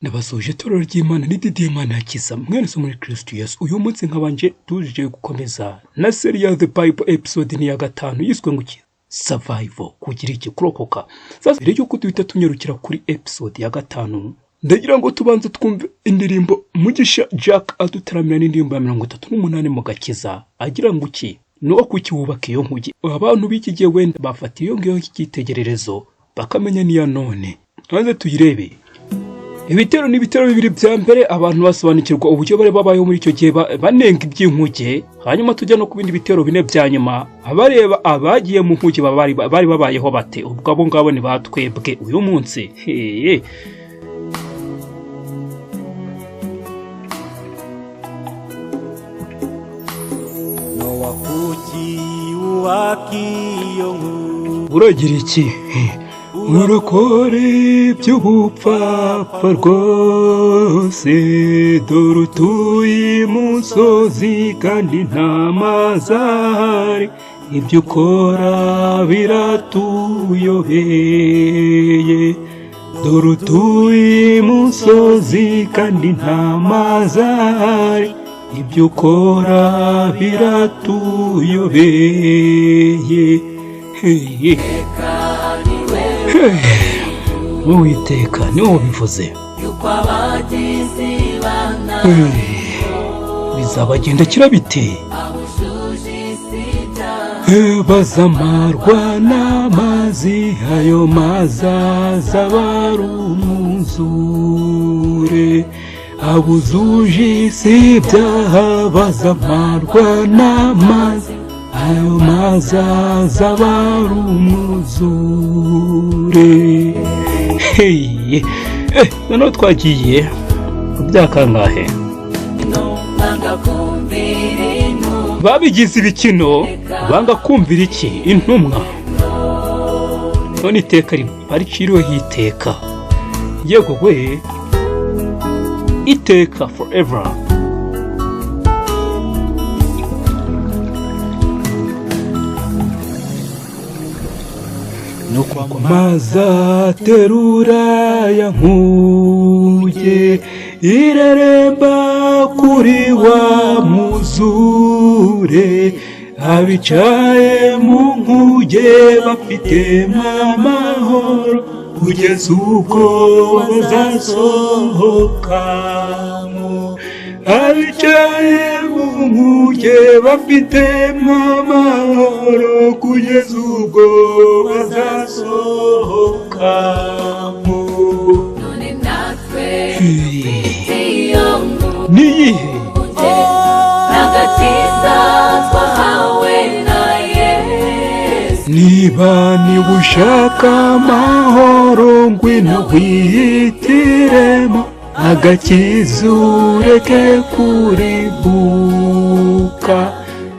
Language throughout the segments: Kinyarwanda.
Ndabasuhuje itorero ry'Imana ni Didier Manirakiza mwene so muri Kristo Yesu. Uyu munsi nkabanje tuje gukomeza na seri ya The Bible episode ni ya gatanu yiswe ngo iki? Survival, kugira iki? Kurokoka. Sasa mbere yuko duhita tunyarukira kuri episode ya gatanu, ndagira ngo tubanze twumve indirimbo Mugisha Jack adutaramira n'indirimbo ya 38 mu gakiza agira ngo iki? Nuwo kuki wubaka iyo nkuge? Abantu b'iki gihe wenda bafata iyo ngiyo nk'icyitegererezo bakamenya n'iya none. Maze tuyirebe. Ibitero ni ibitero bibiri bya mbere abantu basobanukirwa uburyo bari babayeho muri icyo gihe banenga iby'inkuge, hanyuma tujya no ku bindi bitero bine bya nyuma abareba abagiye mu nkuge bari babayeho bate. Ubwo abo ngabo ni batwebwe uyu munsi. Hehe. Nowa kuki wubaka iyo nkuge? Uragira iki? Urakora iby'ubupfapfa rwose, dore utuye imusozi kandi nta mazi ahari, ibyo ukora biratuyobeye. Dore utuye imusozi kandi nta mazi ahari, ibyo ukora biratuyobeye. Hey. Uwiteka ni wowe ubivuze. Yuko abagizi ba nabi Bizabagendekera bite? Abujuje isi ibyaha. Bazamarwa n'amazi, ayo mazi azaba ari umwuzure. Abuzuje isi ibyaha bazamarwa n'amazi, ayo mazi azaba ari umwuzure. Hey, noneho twagiye ku byakangahe? Banga kumvira intumwa. Babigize ibikino, banga kumvira iki? Intumwa. None iteka bariciriweho iteka, yego we, iteka, forever. Nuko Maze aterura ya nkuge ireremba kuri wa mwuzure, abicaye mu nkuge bafite amahoro kugeza ubwo bazasohokamo. Abicaye mu nkuge bafite amahoro kugeza ubwo bazasohokamo. None natwe dufite iyo nkuge Niyihe? N'agakiza twahawe na Yesu. Niba ushaka amahoro, ngwino wihitiremo agakiza ureke kurimbuka.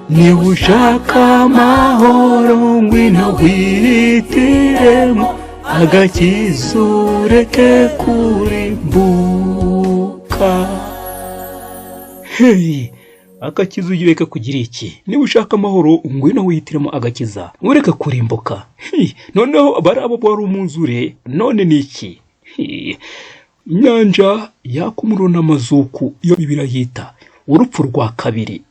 Niba ushaka amahoro, ngwino wihitiremo agakiza ureke kurimbuka. Hey, agakiza ureke kugira iki? Niba ushaka amahoro, ngwino wihitiremo agakiza ureke kurimbuka. Hey, noneho bari abo wari umwuzure, none ni iki? Hey, inyanja yaka umuriro n'amazuku, iyo Bibiliya yita urupfu rwa kabiri.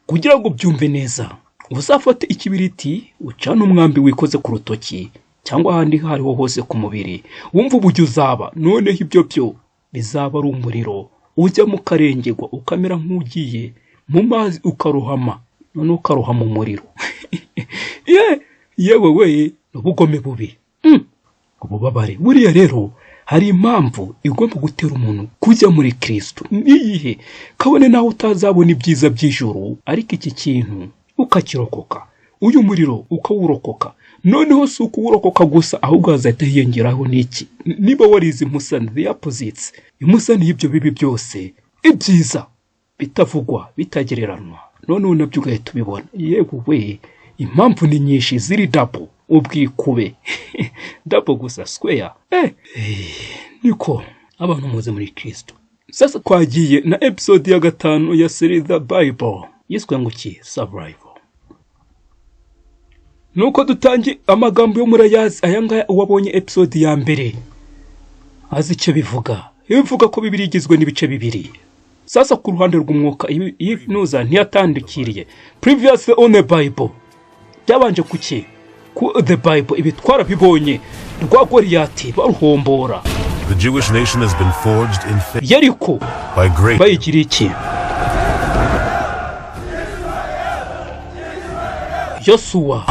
Kugira ngo byumve neza, uzafate ikibiriti ucane umwambi wikoze ku rutoki cyangwa ahandi aho ariho hose ku mubiri, wumva uburyo uzaba. Noneho ibyo byo bizaba ari umuriro ujya mu karengerwa, ukamera nk'ugiye mu mazi ukarohama, noneho ukarohama umuriro. Ye yewe we, ni ubugome bubi, ububabare buriya. Rero hari impamvu igomba gutera umuntu kujya muri Kristo. Niyihe? Kabone nawe utazabona ibyiza by'ijuru, ariko iki kintu ukakirokoka, uyu muriro ukawurokoka. Noneho si ukuwurokoka gusa, ahubwo hazahita hiyongeraho n'iki? Niba warize imusani, the opposites, imusani y'ibyo bibi byose, ibyiza bitavugwa, bitagereranwa, noneho nabyo ugahita ubibona. Yewe we, impamvu ni nyinshi ziri double, ubwikube double gusa, square. Niko abantu muze muri Kristo. Sasa twagiye na episode ya gatanu ya series The Bible yiswe ngo iki? Survival. Nuko dutangiye, amagambo yo murayazi aya ngaya. Uwabonye episode ya mbere azi icyo bivuga. Ivuga ko Bibiliya igizwe n'ibice bibiri. Sasa ku ruhande rw'umwuka, iyi nuza ntiyatandukiriye. Previous on the Bible, byabanje kuki ku the Bible, ibi twarabibonye, rwa Goliyati baruhombora. The Jewish nation has been forged in faith Yeriko by great bayigira iki? Yosuwa,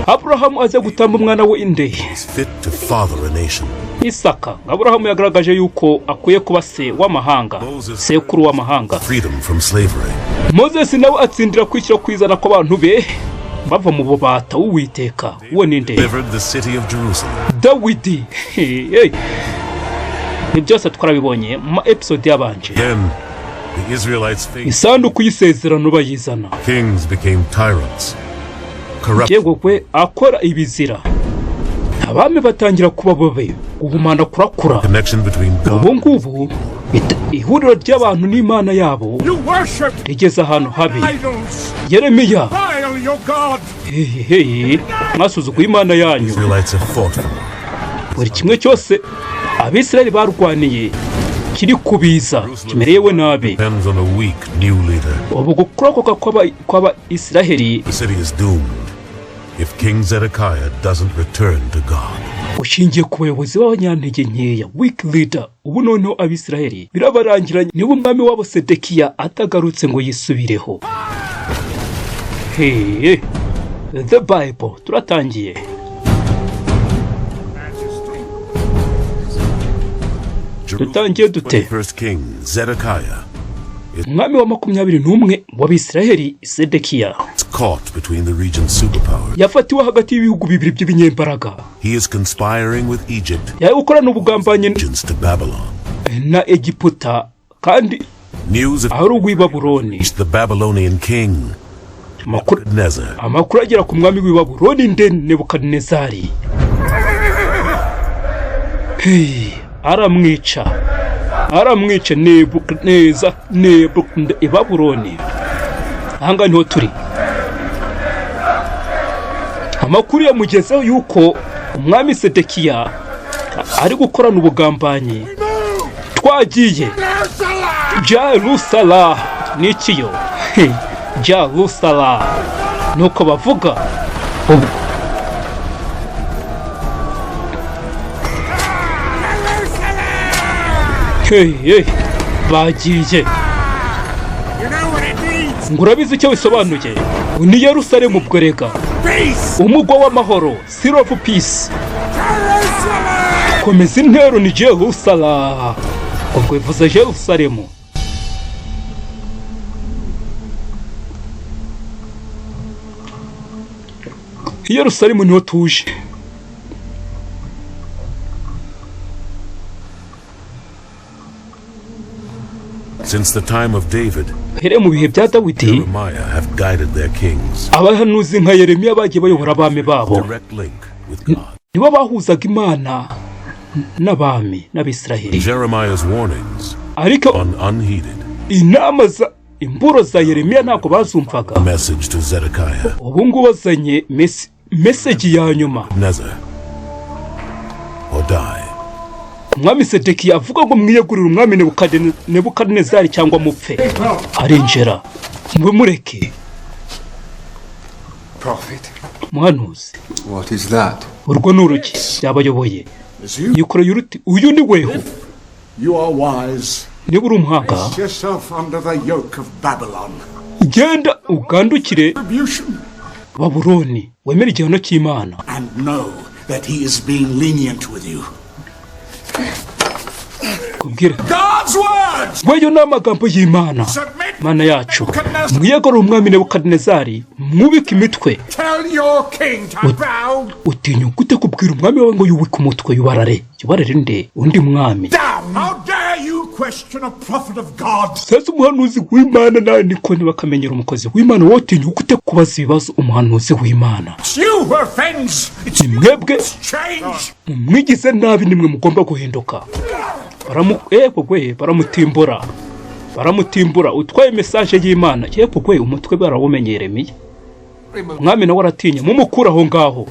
Aburahamu aza gutamba umwana we inde? is fit to father a nation. Isaka. Aburahamu yagaragaje yuko akwiye kuba se w'amahanga, sekuru w'amahanga. Freedom from slavery. Moses nawe atsindira kwishyira kwizana kw'abantu be bava mu bubata w'Uwiteka. Uwo ni nde? Delivered the city of Jerusalem. Dawidi. Hey. Ni byose twarabibonye mu ma episode yabanje. Then the Israelites faced Isanduku y'isezerano bayizana. kings became tyrants. Corrupt Yewe we, akora ibizira, abami batangira kuba babe, guhumana kurakura. connection between Ubu God ngubu ihuriro ry'abantu n'Imana yabo You worship rigeze ahantu habi. idols. Yeremiya. Baal your God. Hehehe, mwasuzuguye Imana yanyu. Israelites have fought for. Buri kimwe cyose Abisirayeli barwaniye kiri kubiza kimerewe nabi. Depends on a weak new leader. Ubu gukurokoka kw'Abayisiraheli The city is doomed if King Zedekiah doesn't return to God. ushingiye ku bayobozi b'abanyantege nkeya, weak leader. Ubu noneho Abisiraheli birabarangiranye niba umwami wabo Sedekiya atagarutse ngo yisubireho. Hey, the Bible, turatangiye. Dutangiye dute? First king Zedekiah Umwami wa 21 w'Abisiraheli, Sedekiya, is caught between the region's superpowers. yafatiwe hagati y'ibihugu bibiri by'ibinyembaraga. He is conspiring with Egypt Yari gukorana ubugambanyi allegiance to Babylon. na Egiputa kandi News of ari uw'i Babuloni. reached the Babylonian king Amakuru Nebuchadnezzar. Amakuru agera ku mwami w'i Babuloni nde? Nebukadinezari. Hey, aramwica, aramwica Nebukadineza, Nebukadineza i Babuloni. Ahangaha niho turi. Amakuru yamugezeho yuko umwami Sedekiya ari gukorana ubugambanyi. Twagiye Jarusala nikiyo. Jarusala nuko bavuga ubwo. Hey, hey, bagiye. You know what it means? Ngo urabizi icyo bisobanuye? Ni Yerusalemu ubwo rega. Peace! Umugwa w'amahoro, City of Peace. Jerusalem! Komeza intero, ni Jerusala, ubwo bivuze Jerusalemu. I Yerusalemu niho tuje. Since the time of David, Here mu bihe bya Dawidi, Jeremiah have guided their kings. abahanuzi nka Yeremiya bagiye bayobora abami babo. Direct link with God. Nibo bahuzaga Imana n'abami n'Abisiraheli. Jeremiah's warnings Ariko gone unheeded. inama za imburo za Yeremiya ntabwo bazumvaga. Message to Zedekiah. Ubu ngubu bazanye message ya nyuma. Nezer. Or die. Umwami Sedekiya avuga ngo mwiyegurire umwami Nebukadinezari cyangwa mupfe. Arinjira, mumureke. Prophet, Muhanuzi, what is that? urwo ni uruki yabayoboye? Is you? Yikoreye uruti. Uyu ni weho. You are wise. Niba uri umuhanga, Place yourself under the yoke of Babylon. genda ugandukire Retribution. Babuloni, wemere igihano cy'Imana. And know that he is being lenient with you. Kubwira God's words! weyo ni amagambo y'Imana. Submit! Mana yacu, mwiyegurire umwami Nebukadinezari, mwubike imitwe. Tell your king to bow Utinya gute kubwira umwami wawe ngo yubike umutwe, yubarare? Yubarare nde? Undi mwami. down! How dare you question a prophet of God? Sasa umuhanuzi w'Imana nawe niko ntibakamenyera umukozi w'Imana. Wowe utinya gute kubaza ibibazo umuhanuzi w'Imana? It's you who offends! It's Ni mwebwe change! mwigize nabi, nimwe mugomba guhinduka. Yego baramutimbura, baramutimbura. Utwaye message y'Imana, yego we, umutwe barawumenye. Yeremiya, umwami nawe aratinya. Mumukure aho ngaho,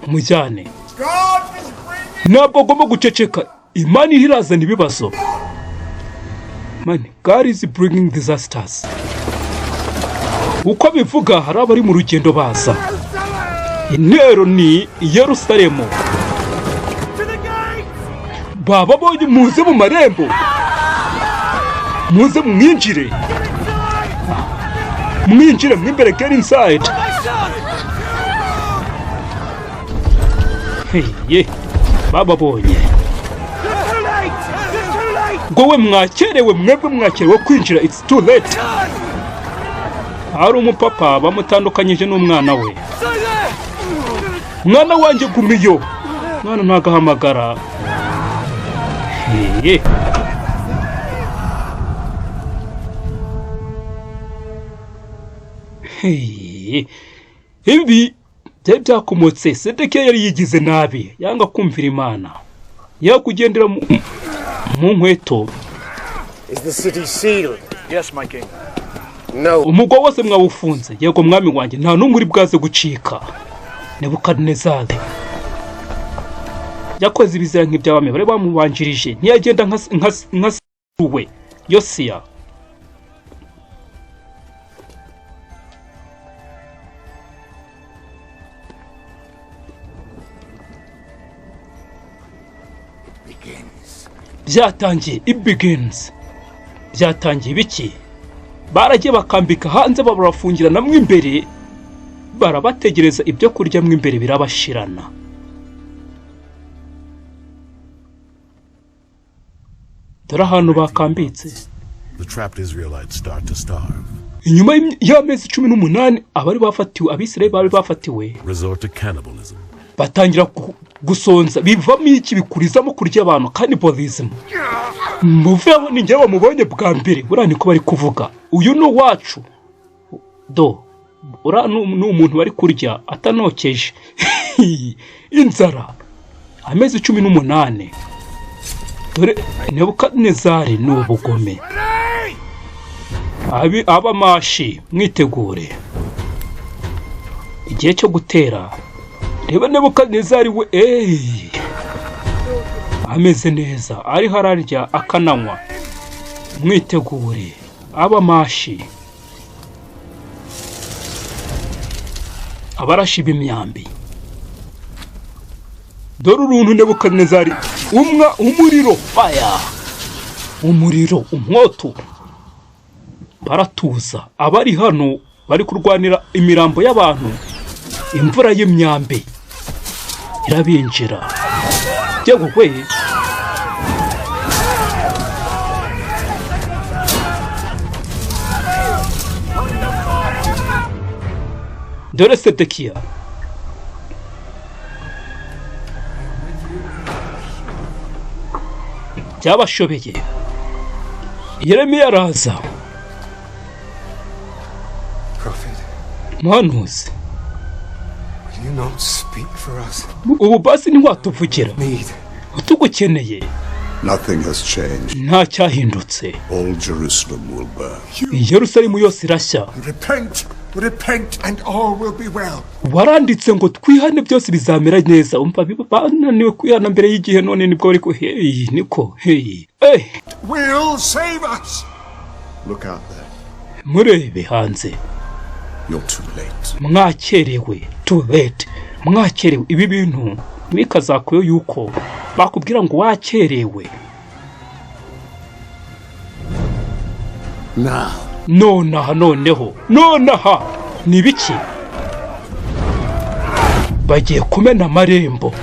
mujyane. God is bringing Ntabwo agomba guceceka. Imana iriho irazana ibibazo. Man, God is bringing disasters. Uko bivuga, hari abari mu rugendo baza. Intero ni Yerusalemu. Baba bonye, muze mu marembo, muze mwinjire, mwinjire mwimbere, get inside. Hey, ye bababonye ngo we mwakerewe, mwebwe mwakerewe kwinjira, it's too late. Hari umupapa bamutandukanyije n'umwana we. "Mwana wanjye, gumiyo." Mwana ntagahamagara. Hey. Hey. Ibi byari byakomotse Sedekiya yari yigize nabi, yanga kumvira Imana, yakugendera mu nkweto. Is the city sealed? Yes, my king. No. Umugwa wose mwawufunze? Yego, mwami wanjye, nta n'umwe uri bwaze gucika. Nebukadinezari yakoze ibizira nk'iby'abami bari bamubanjirije, ntiyagenda nka we Yosiya. Byatangiye, it begins. Byatangiye biki? Baragiye bakambika hanze, barabafungira mo imbere, barabategereza, ibyo kurya mo imbere birabashirana. Dore ahantu bakambitse. The trapped Israelites start to starve, Inyuma y'amezi 18, abari bafatiwe, Abisirayeli bari bafatiwe, resort to cannibalism. batangira gusonza. Bivamo iki? Bikurizamo kurya abantu, cannibalism. Muveho, ni njyewe bamubonye bwa mbere. Buriya niko bari kuvuga, uyu ni uwacu. Do uriya ni umuntu bari kurya atanokeje. Inzara, amezi 18. Dore Nebukadinezari ni ubugome. Abamashi mwitegure igihe cyo gutera. Reba Nebukadinezari we, eee, ameze neza, ariho ararya akananywa. Mwitegure abamashi, abarashi b'imyambi. Dore uruntu Nebukadinezari umwa umuriro, fire, umuriro, umwoto. Baratuza, abari hano bari kurwanira imirambo y'abantu. Imvura y'imyambi irabinjira. Yewe we! Dore Sedekiya. Byabashobeye. Yeremiya araza. Prophet, Muhanuzi, will you not speak for us? ubu basi ntiwatuvugira? Need. Tugukeneye. Nothing has changed. Nta cyahindutse. All Jerusalem will burn. Yerusalemu yose irashya. Repent, repent, and all will be well. Waranditse ngo twihane, byose bizamera neza. Umva, bananiwe kwihana mbere y'igihe, none nibwo bari ku heyi, niko heyi, eh. Will save us. Look out there. Murebe hanze. You're too late. Mwakerewe, too late, mwakerewe. Ibi bintu ntibikazakuyeho yuko bakubwira ngo wakerewe. Now. Nonaha, noneho nonaha ni biki? Bagiye kumena amarembo.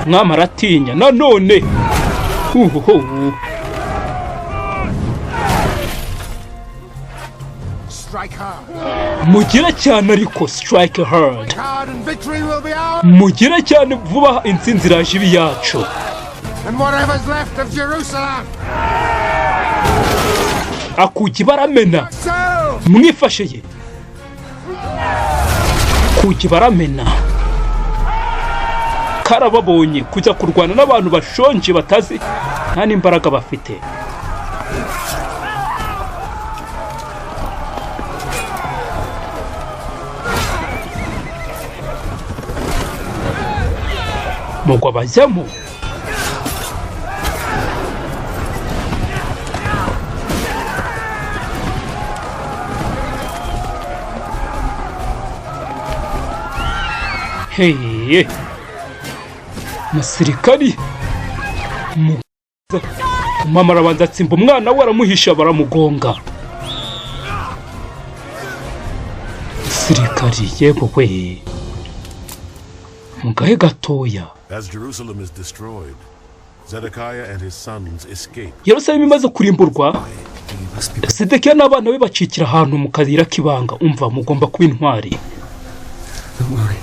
Mwami aratinya nanone. Uhuhu. Strike hard. Mugire cyane ariko, strike hard. Hard and victory will be ours. Mugire cyane vuba, intsinzi iraje iba iyacu. And whatever's left of Jerusalem. Akugi baramena. So, Mwifashe ye kugi baramena. Karababonye kujya kurwana n'abantu bashonje, batazi, nta n'imbaraga bafite. Mugwa bajyamo. Heye, umusirikari mama arabanza atsimba umwana we, aramuhisha, baramugonga. Umusirikari, yewe we, mu gahe gatoya. As Jerusalem is destroyed, Zedekiah and his sons escape. Yerusalemu imaze kurimburwa, Sedekiya n'abana be bacikira ahantu mu kayira k'ibanga. Umva, mugomba kuba intwari. Don't worry.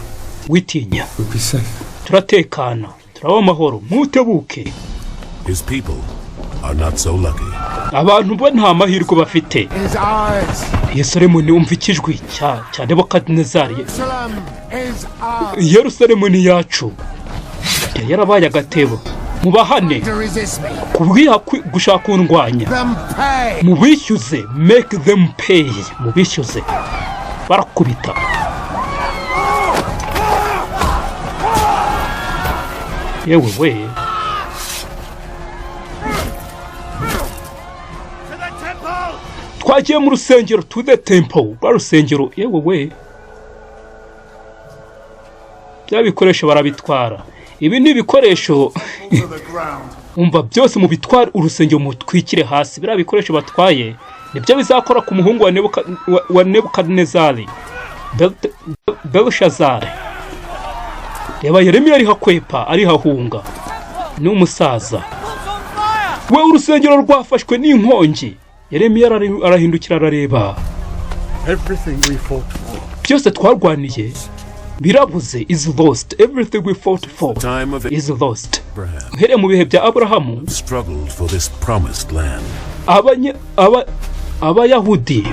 Witinya. We'll be safe. Turatekana, turaba amahoro, mutebuke. His people are not so lucky. Abantu bo nta mahirwe bafite. Is ours. Yerusalemu ni, umva ikijwi cya Nebukadinezari. Jerusalem is ours. Yerusalemu ni yacu, yari yarabaye agatebo. Mubahane To resist me. kubwiha gushaka kundwanya. Them pay. Mubishyuze, make them pay, mubishyuze. Barakubita. Yewe we! Twagiye mu rusengero, to the temple, rwa rusengero. Yewe we, bya bikoresho barabitwara. Ibi ni ibikoresho. To the ground. Umva, byose mu bitware, urusengero mutwikire hasi. Biriya bikoresho batwaye nibyo bizakora ku muhungu wa Nebukadinezari, Belushazari. Reba Yeremiya ariho akwepa, ariho ahunga, ni umusaza we. Urusengero rwafashwe n'inkongi. Yeremiya arahindukira, arareba. Everything we fought for. Byose twarwaniye birabuze, is lost. Everything we fought for Time of is lost. Abraham Uhereye mu bihe bya Aburahamu, struggled for this promised land. Abayahudi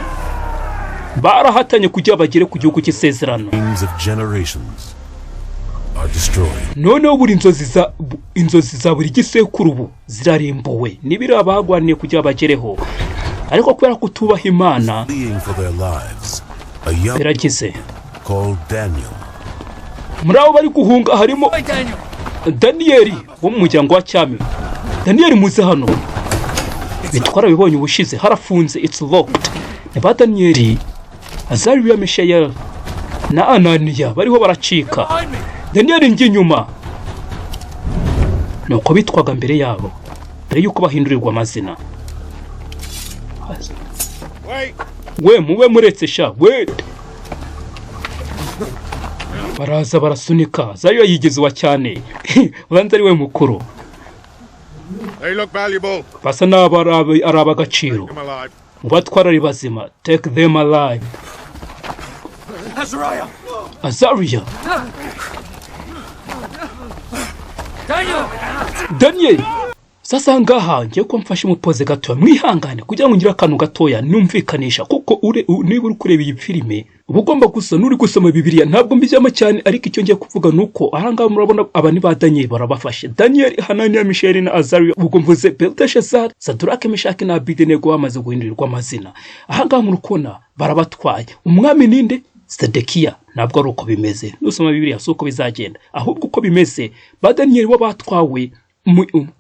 barahatanye kugira bagere ku gihugu cy'isezerano. Dreams of generations are destroyed. Noneho buri inzozi za buri gisekuru ubu zirarimbuwe n'ibiriya bagwaniye kugira bagereho, ariko kubera kutubaha Imana. Fleeing for their lives, a young biragize called Daniel Muri abo bari guhunga harimo Daniyeli wo mu muryango wa cyami. Daniyeli, muze hano. Bitwara bibonye ubushize, harafunze, it's locked. Ni ba Daniyeli, Azariya, Mishayeli na Ananiya bariho baracika. Daniyeli, njye inyuma. Nuko bitwaga mbere yabo, mbere y'uko bahindurirwa amazina. We, mube muretse sha we. Baraza barasunika. Azariya yigeze uwa cyane, ubanza ari we mukuru. They look valuable. Basa n'abo ari ab'agaciro. Them alive. Mu batwara ari bazima, take them alive. Azariya, Daniel. Sasa ngaha ngiye ko mfashe umupoze gatoya, mwihangane kugira ngo ngire akantu gatoya numvikanisha, kuko niba uri kureba iyi filime uba ugomba gusa n'uri gusoma Bibiliya. Ntabwo mbijyamo cyane, ariko icyo ngiye kuvuga ni uko aha ngaha murabona aba ni ba Daniel, barabafashe: Daniel, Hananiya, Misheli na Azariya. Ubwo mvuze Belteshazari, Sadurake, Meshaki na Abidenego bamaze guhindurirwa amazina. Aha ngaha muri kubona barabatwaye. Umwami ninde? Sedekiya. Ntabwo ari uko bimeze nusoma Bibiliya, si uko bizagenda. Ahubwo uko bimeze, ba Daniyeli bo batwawe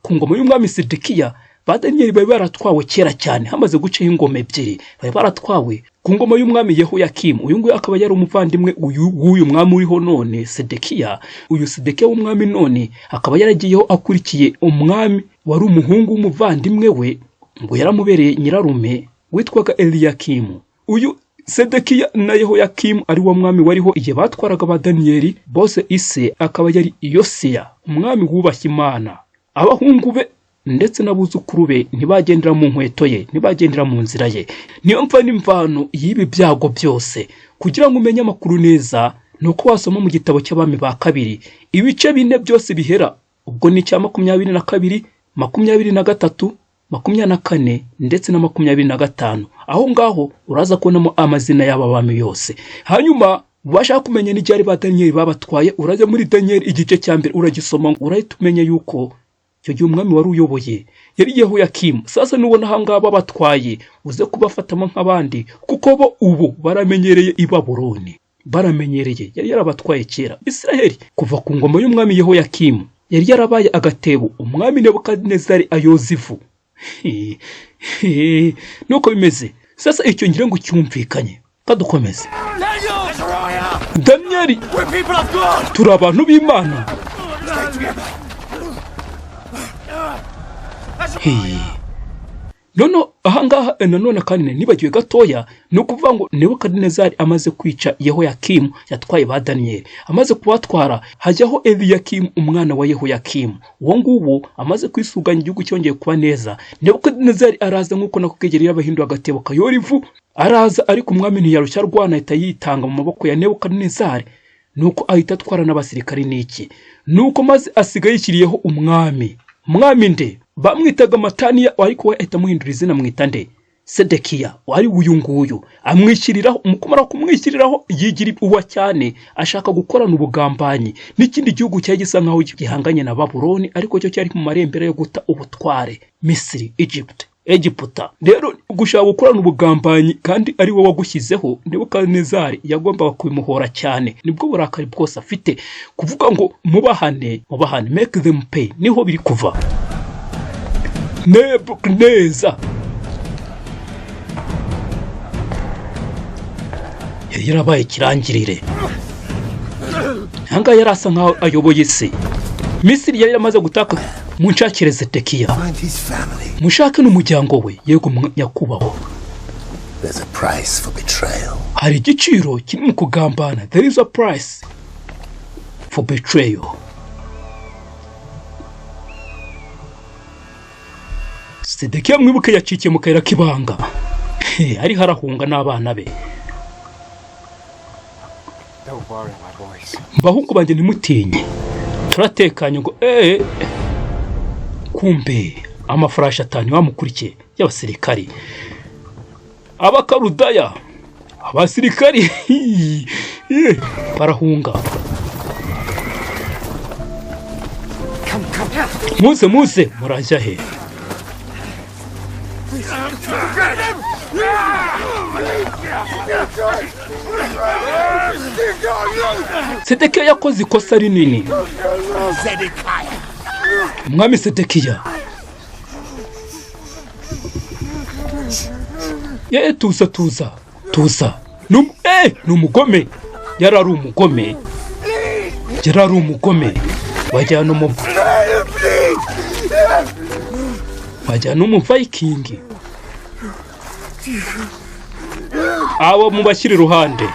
ku ngoma y'umwami Sedekiya. Ba Daniyeli bari baratwawe kera cyane, hamaze gucaho ingoma ebyiri. Bari baratwawe ku ngoma y'umwami Yehoyakimu. Uyu nguyu akaba yari umuvandimwe uyu w'uyu mwami uriho none, Sedekiya. Uyu Sedekiya w'umwami none akaba yaragiyeho akurikiye umwami wari umuhungu w'umuvandimwe we, ngo yaramubereye nyirarume, witwaga Eliyakimu. Uyu Sedekiya na Yehoyakimu, ari wo mwami wariho igihe batwaraga ba Daniyeli bose, ise akaba yari Yosiya, umwami wubashye Imana. Abahungu be ndetse n'abuzukuru be ntibagendera mu nkweto ye, ntibagendera mu nzira ye. Niyo mva n'imvano y'ibi byago byose. Kugira ngo umenye amakuru neza ni uko wasoma mu gitabo cy'Abami ba Kabiri, ibice bine byose bihera, ubwo ni icya 22, 23, 24 ndetse na 25. Aho ngaho uraza kubonamo amazina y'aba bami yose. Hanyuma washaka kumenya n'igihe ba Daniyeli babatwaye, urajya muri Daniyeli igice cya mbere, uragisoma, urahita umenya yuko icyo gihe umwami wari uyoboye yari Yehoyakimu. Sasa nubona aha ngaha babatwaye, uze kubafatamo nk'abandi, kuko bo ubu baramenyereye i Babuloni, baramenyereye. Yari yarabatwaye kera. Isiraheli kuva ku ngoma y'umwami Yehoyakimu yari yarabaye agatebo, umwami Nebukadinezari ayoza ivu. Nuko bimeze. Sasa icyo ngira ngo cyumvikanye, kadukomeze. Daniyeli. We're people of God! Turi abantu b'Imana. Stay together! Hey. None ahangaha nanone kandi nibagiwe gatoya, ni ukuvuga ngo Nebukadinezari amaze kwica Yehoyakimu, yatwaye ba Daniyeli. Amaze kubatwara, hajyaho Eliyakimu umwana wa Yehoyakimu. Uwo nguwo amaze kwisuganya, igihugu cyongeye kuba neza, Nebukadinezari araza, nk'uko nakubwiye, y'abahindu agatebo kayora ivu. Araza, ariko umwami ntiyarushya arwana, ahita yitanga mu maboko ya Nebukadinezari. Nuko ahita atwara n'abasirikari n'iki, nuko maze asigaye yishyiriyeho umwami. Umwami nde? Bamwitaga Mataniya, ariko we ahita amuhindura izina, amwita nde? Sedekiya, wari uyu nguyu. Amwishyiriraho. Mu kumara kumwishyiriraho, yigira uwa cyane, ashaka gukorana ubugambanyi n'ikindi gihugu cyari gisa nkaho gihanganye na Babuloni, ariko cyo cyari mu marembera yo guta ubutware, Misiri, Egypt, Egiputa. Rero gushaka gukorana ubugambanyi kandi ari we wagushyizeho, Nebukadinezari yagombaga kubimuhora cyane. Nibwo burakari bwose afite, kuvuga ngo mubahane, mubahane, make them pay, niho biri kuva. Nebukadineza yari yarabaye ikirangirire. Ahangaha yari asa nkaho ayoboye isi. Misiri yari yaramaze gutaka. Munshakire Zedekiya. Find his family. Mushake n'umuryango we. Yego nyakubahwa. There's a price for betrayal. Hari igiciro kiri mu kugambana. There is a price for betrayal. Sedekiya, mwibuke, yacikiye mu kayira k'ibanga. Ariho arahunga n'abana be. Don't worry, my boys. Bahungu banjye, ntimutinye, turatekanye. Ngo eee, kumbe amafarashi atanu bamukurikiye y'abasirikari, Abakarudaya, abasirikari barahunga. Muze, muze, murajya he? Sedekiya yakoze ikosa rinini. Umwami Sedekiya ye, tuza, tuza, tuza. Ni umugome, yari ari umugome, yari ari umugome. Bajyana umuvayikingi. Abo mubashyira iruhande,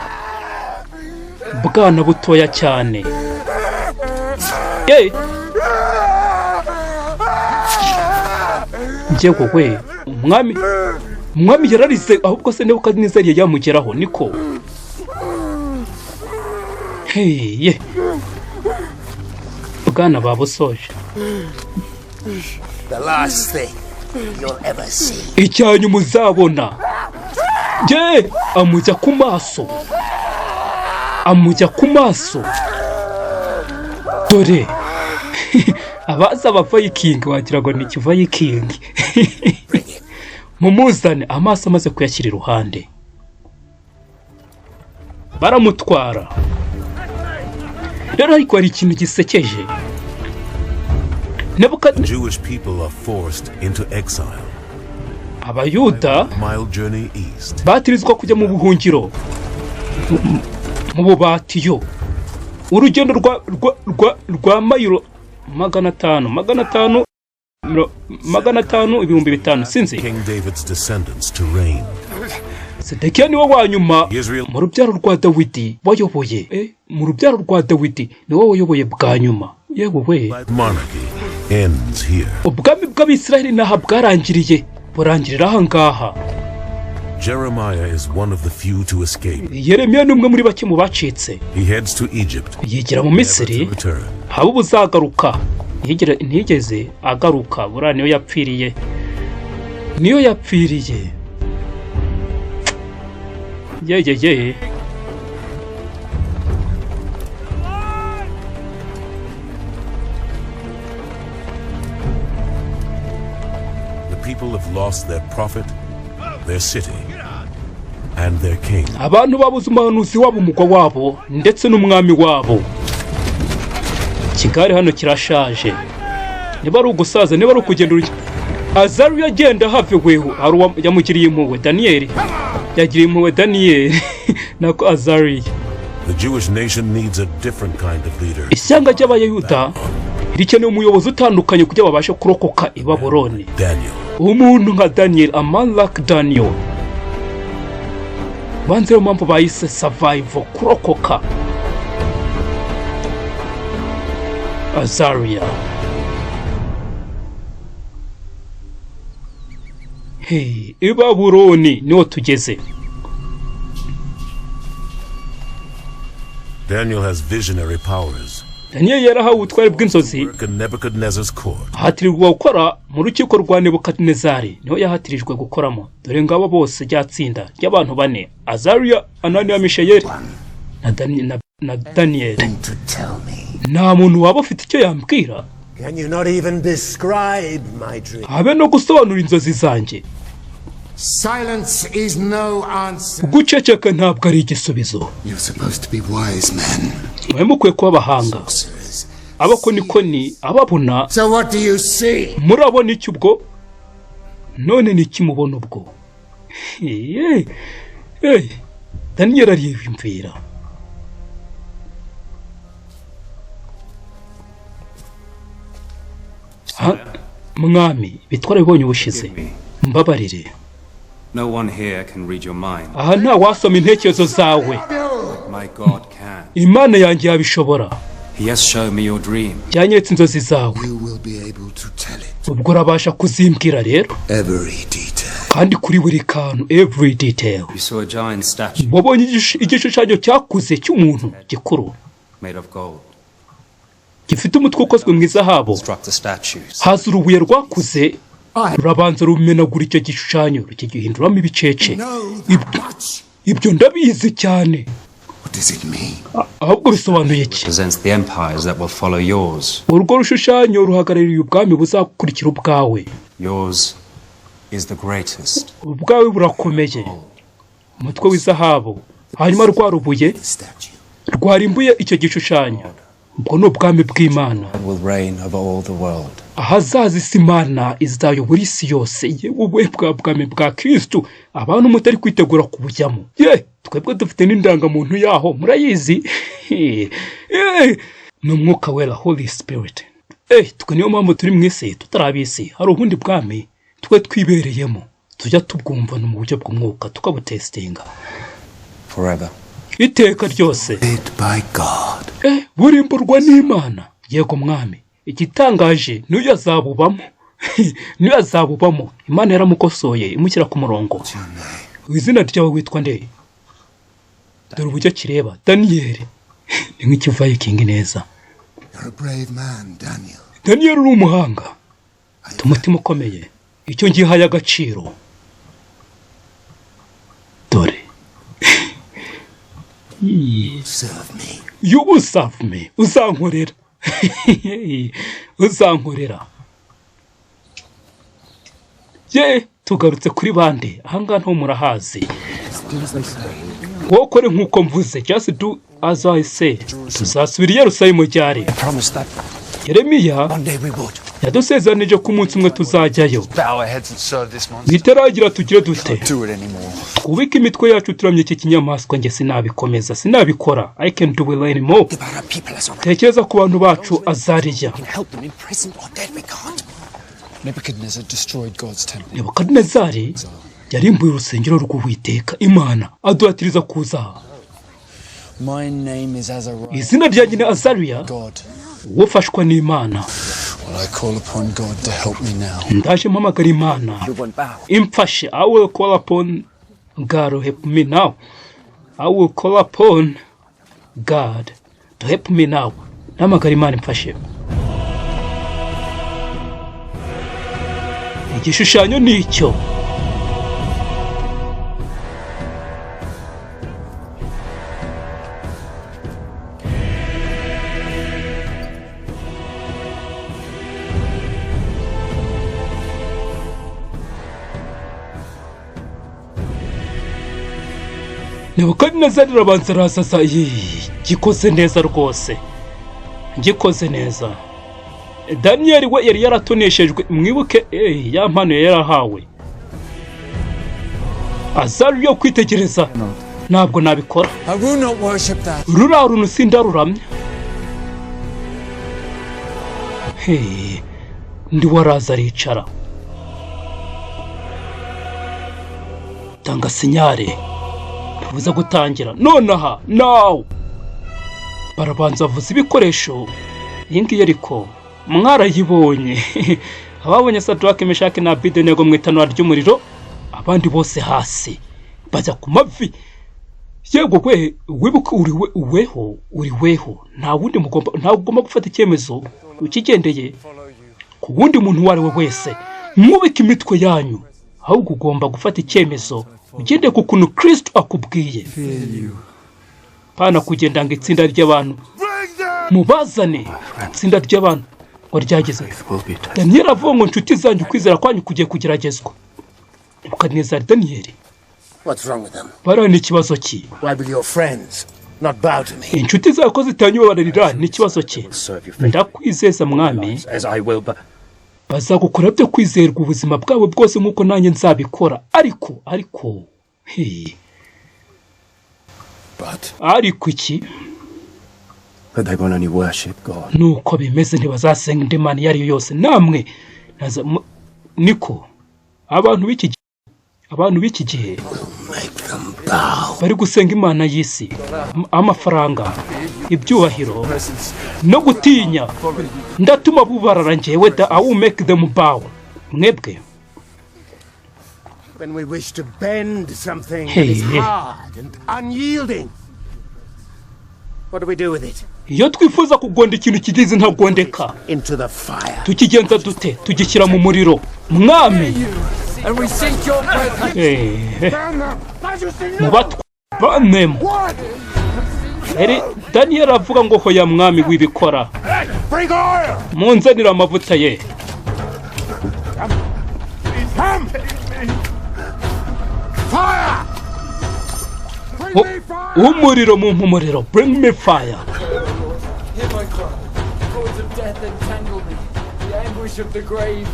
bwana butoya cyane. Ye, njyewe we, umwami, umwami yararize. Ahubwo se Nebukadinezari yamugeraho niko heye? Bwana babusoje. The last thing you'll ever see. Icyanyu muzabona. Ye, amujya ku maso, amujya ku maso. Dore abaza abavayikingi, wagira ngo ni ikivayikingi. Mumuzane. Amaso amaze kuyashyira iruhande, baramutwara. Rero ariko hari ikintu gisekeje. The Jewish people are forced into exile. Abayuda Mile journey east. batirizwa kujya mu buhungiro, mu bubatiyo, urugendo rwa mayiro 500, 500, 500, 5000, sinzi. King David's descendants to reign. Sedekiya niwe wa nyuma Israel mu rubyaro rwa Dawidi wayoboye. Mu rubyaro rwa Dawidi niwe wayoboye bwa nyuma. Yewe we! Monarchy ends here. Ubwami bw'Abisiraheli n'aha bwarangiriye, burangirira aha ngaha. Jeremiah is one of the few to escape. Yeremiya ni umwe muri bake mu bacitse. He heads to Egypt, Yigira mu never Misiri, to return. haba ubuzagaruka. Ntiyigeze agaruka. Buriya niyo yapfiriye, niyo yapfiriye. Ye ye ye! The people have lost their prophet, their city, and their king. Abantu babuze umuhanuzi wabo, umugwa wabo, ndetse n'umwami wabo. Kigali hano kirashaje, niba ari ugusaza, niba ari ukugenda Azariya agenda have weho. Hari uwa yamugiriye impuhwe, Daniyeli yagiriye impuhwe Daniyeli, nako Azariya. The Jewish nation needs a different kind of leader. Ishyanga ry'Abayuda rikeneye umuyobozi utandukanye kugira babashe kurokoka i Babuloni. Daniel. Umuntu nka Daniel, a man like Daniel. Banze, niyo mpamvu bayise survival, kurokoka. Azaria. Hey, i Babuloni niho tugeze. Daniel has visionary powers. Daniel yarahawe ubutware bw'inzozi. Work in Nebuchadnezzar's court. Ahatirirwa gukora mu rukiko rwa Nebukadinezari, niho yahatirijwe gukoramo. Dore ngabo bose, rya tsinda ry'abantu bane: Azariya, Ananiya, Mishayeli na Daniyeli. To tell me. Nta muntu waba ufite icyo yambwira? Can you not even describe my dream? Habe no gusobanura inzozi zanjye? Silence is no answer. Guceceka ntabwo ari igisubizo. You're supposed to be wise men. Mwe mukwiye kuba abahanga, abakonikoni, ababona. So what do you see? Murabona iki ubwo? None ni iki mubona ubwo? Hey, hey. Daniyeli ariyumvira. Ha, mwami, bitwara bibonye ubushize, mbabarire. No one here can read your mind. Aha nta wasoma intekerezo zawe. My God can. Imana yanjye yabishobora. He has shown me your dream. Yanyeretse inzozi zawe. You will be able to tell it. Ubwo urabasha kuzimbwira rero. Every detail. Kandi kuri buri kantu, every detail. You saw a giant statue Wabonye igishushanyo cyakuze cy'umuntu gikuru made of gold. gifite umutwe ukozwe mu izahabu. Struck the statues. Haza urubuye rwakuze, rurabanza rumenagura icyo gishushanyo, rukigihinduramo ibicece. Know that much. Ibyo ndabizi cyane. What does it mean? Ahubwo bisobanuye iki? Represents the empires that will follow yours. Urwo rushushanyo ruhagarariye ubwami buzakurikira ubwawe. Yours is the greatest. Ubwawe burakomeye, umutwe w'izahabu, hanyuma rwa rubuye Statue. rwarimbuye icyo gishushanyo, ubwo ni ubwami bw'Imana. Will reign over all the world. Ahazaza isi Imana izayobora isi yose. Yewe, bwa bwami bwa Kristu abantu mutari kwitegura kubujyamo. Ye, twebwe dufite n'indangamuntu yaho, murayizi. Eh, ni Umwuka Wera, Holy Spirit. Eh, twe niyo mpamvu turi mu isi tutari ab'isi. Hari ubundi bwami twe twibereyemo, tujya tubwumvana mu buryo bw'umwuka, tukabutesitinga. Forever. Iteka ryose. Led by God. Eh, burimburwa n'Imana. Yego mwami. Igitangaje, n'uyu azabubamo, n'uyu azabubamo. Imana yaramukosoye, imushyira ku murongo. Izina ryawe witwa nde? Dore uburyo kireba Daniyeli, ni nk'ikivayikingi neza. You're a brave man, Daniel. Daniyeli, uri umuhanga, ufite umutima ukomeye, icyo ngihaye agaciro. Dore. Serve me. You will serve me. Uzankorera, uzankorera. Ye, tugarutse kuri bande ahangaha nto murahazi. Wowe ukore nk'uko mvuze, just do as I say. Tuzasubira i Yerusalemu ryari? Promised that Yeremiya one day we would. yadusezeranije ko umunsi umwe tuzajyayo. Bow our heads and serve this monster. Nitaragira tugire dute? Do it anymore. Twubike imitwe yacu turamye iki kinyamaswa. Njye sinabikomeza, sinabikora. I can do it anymore. About our people, Azariah. Tekereza ku bantu bacu, Azariya. We can help them in prison or dead. We can't. Nebuchadnezzar destroyed God's temple. Nebukadinezari yarimbuye urusengero rw'Uwiteka Imana, aduhatiriza kuza. My name is Azariah. Izina ryanjye ni Azariya, God. ufashwa n'Imana. Well, I call upon God to help me now. Ndaje mpamagara Imana You won't bow. imfashe. I will call upon God to help me now. I will call upon God to help me now. Nahamagara Imana imfashe. Igishushanyo ni icyo. Nebukadinezari arabanza arazaza. Yee, gikoze neza rwose, gikoze neza. Daniyeli we yari yaratoneshejwe, mwibuke ya mpano yari yarahawe. Azari yo kwitegereza. Ntabwo nabikora. I will not worship that. Ruriya runtu sindaruramya. Hey, ndi waraza aricara, tanga signal, tubuze gutangira nonaha nawe. Barabanza bavuza ibikoresho. Iyi ngiyi ariko mwarayibonye, ababonye Sadrake, Meshake na Abedenego mu itanura ry'umuriro, abandi bose hasi bajya ku mavi. Yego we, wibuke uri we, weho uri weho, nta wundi mugomba, ntabwo ugomba gufata icyemezo ukigendeye ku wundi muntu uwo ari we wese. Mwubike imitwe yanyu, ahubwo ugomba gufata icyemezo ugendeye ku kuntu Kristo akubwiye, pana kugenda ngo itsinda ry'abantu mubazane, itsinda ry'abantu ngo ryageze. Daniyeli avuga ngo inshuti zanyu, kwizera kwanyu kugiye kugeragezwa. Nebukadinezari, Daniyeli. What's wrong with them? Bariya ni ikibazo ki? Why will your friends not bow to me? Inshuti zawe ko zitanyubabarira, ni ikibazo ki? Ndakwizeza mwami, As I will, but bazagukora byo kwizerwa ubuzima bwabo bwose nk'uko nanjye nzabikora, ariko hey. But Ariko iki? But they will only worship God. Nuko bimeze, ntibazasenga indi mana iyo ari yo yose namwe niko abantu b'iki gihe bari gusenga imana y'isi, amafaranga, ibyubahiro no gutinya. Ndatuma bubarara njyewe da, I will make them bow mwebwe. When we wish to bend something Hey. that is hard and unyielding, what do we do with it? Iyo twifuza kugonda ikintu kigize ntagondeka, Into the fire. tukigenza dute? Tugishyira mu muriro, mwami. And we seek your presence. Mubatwanemo eri. Daniyeli avuga ngo hoya mwami, wibikora. Bring oil! Munzanire amavuta ye. Come! Fire! Umuriro, mumpe umuriro, bring me fire. Hear my cry. The cords of death entangle me. The anguish of the grave.